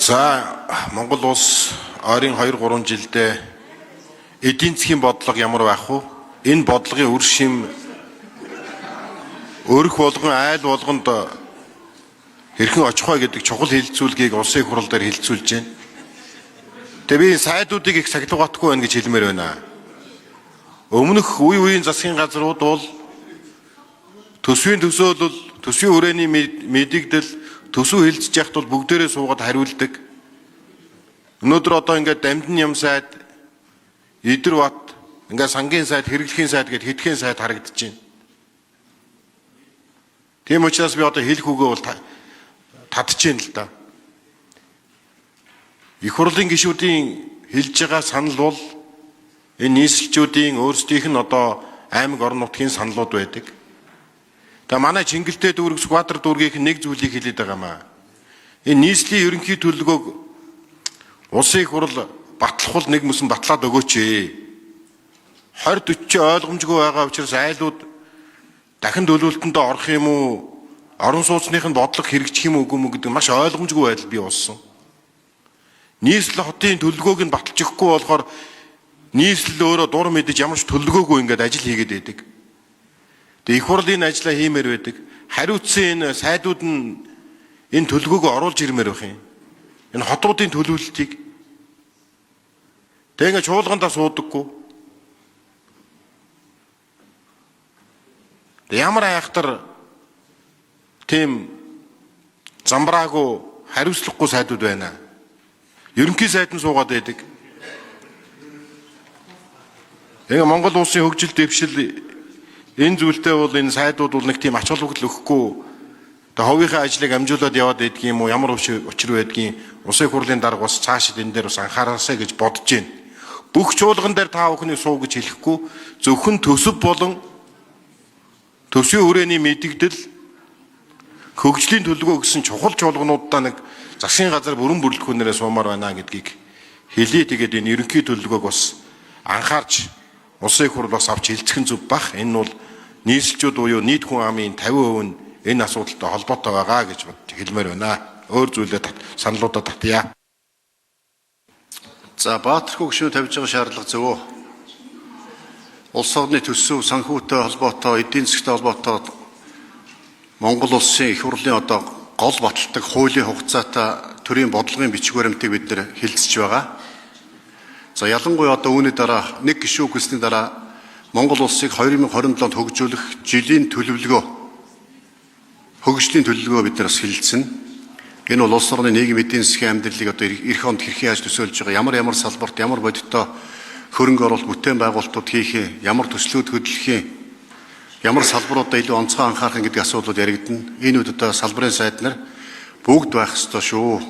За, Монгол улс ойрын 2 3 жилдээ эдийн засгийн бодлого ямар байх вэ? Энэ бодлогын үр шим өрх болгон айл болгонд хэрхэн очих вэ гэдэг чухал хэлэлцүүлгийг улсын их хурал дээр хэлэлцүүлж байна. Тэгээ би сайдуудыг их сахилгатгүй байна гэж хэлмээр байна. Өмнөх үе үеийн засгийн газрууд бол төсвийн төсөөлөл, төсвийн хүрээний мэдэгдэл, төсөв хэлцэж яхад бол бүгдээрээ суугаад хариулдаг. Өнөөдөр одоо ингээд Дамдин ям сайд, Идэр бат, ингээд сангийн сайд, хэрэглэхийн сайд гэд хэдхэн сайд харагдаж байна. Тийм учраас би одоо хэлэх үгээ бол татж байна л да. Их хурлын гишүүдийн хэлж байгаа санал бол энэ нийслэлчүүдийн өөрсдийнх нь одоо аймаг орон нутгийн саналууд байдаг. Тэгээ манай Чингэлтэй дүүрэг, Сүхбаатар дүүргийнх нэг зүйлийг хэлээд байгаа маа. Энэ нийслэлийн ерөнхий төлөвлөгөөг улсын их хурл батлах бол нэг мөсөн батлаад өгөөч ээ. 20 40 ойлгомжгүй байгаа учраас айлууд дахин төлөвлөлтөндөө орох юм уу? Орон сууцных нь бодлого хэрэгжих юм уу үгүй юм гэдэг маш ойлгомжгүй байдал бий болсон. Нийслэл хотын төлөвлөгөөг нь баталж өгөхгүй болохоор нийслэл өөрөө дур мэдэж ямар ч төлөвлөгөөгүй ингээд ажил хийгээд байдаг. Тэгээ их хурл энэ ажлаа хиймээр байдаг. Хариуцсан энэ сайдууд нь энэ төлөвлөгөөгөө оруулж ирмээр байх юм. Энэ хотуудын төлөвлөлтийг тэгээ ингээд чуулгандаа суудаггүй. Тэгээ ямар айхтар тийм замбраагүй хариуцлагагүй сайдууд байна. Ерөнхий сайд нь суугаад байдаг. Тэгээ Монгол улсын хөгжил дэвшил энэ зүйлтэй бол энэ сайдууд бол нэг тийм ач холбогдол өгөхгүй тэгээ ховийнхаа ажлыг амжуулаад яваад байдгийн юм уу, ямар учир байдгийн, улсын хурлын дарга бас цаашид энэ дээр бас анхаараасай гэж бодож байна. Бүх чуулган дээр та бүхнийг суу гэж хэлэхгүй, зөвхөн төсөв болон төсвийн хүрээний мэдэгдэл, хөгжлийн төлөвлөгөө гэсэн чухал чуулгануудаа нэг засгийн газар бүрэн бүрэлдэхүүнээрээ суумаар байна гэдгийг хэлье. Тэгээд энэ ерөнхий төлөвлөгөөг бас анхаарч улсын их хурл бас авч хэлцэх нь зөв бах. Энэ бол нийслэлчүүд буюу нийт хүн амын 50% нь энэ асуудалтай холбоотой байгаа гэж хэлмээр байна. Өөр зүйлээ саналуудаа татъя. За, Баатархуу гишүүн тавьж байгаа шаардлага зөв үү? Улс орны төсөв, санхүүтэй холбоотой, эдийн засгтай холбоотой Монгол улсын их хурлын одоо гол баталдаг хуулийн хугацаатай төрийн бодлогын бичиг баримтыг бид нэр хэлэлцэж байгаа. За, ялангуяа одоо үүний дараа нэг гишүүн үгэлсний дараа Монгол улсыг 2027 онд хөгжүүлэх жилийн төлөвлөгөө, хөгжлийн төлөвлөгөө бид нар бас хэлэлцэнэ. Энэ бол улс орны нийгэм эдийн засгийн амьдралыг одоо эх онд хэрхэн яаж төсөөлж байгаа, ямар ямар салбарт ямар бодиттой хөрөнгө оруулалт, бүтээн байгуулалтууд хийх юм, ямар төслүүд хөдлөх юм, ямар салбаруудаа илүү онцгой анхаарах юм гэдэг асуудлууд яригдана. Энэ үед одоо салбарын сайд нар бүгд байх ёстой шүү.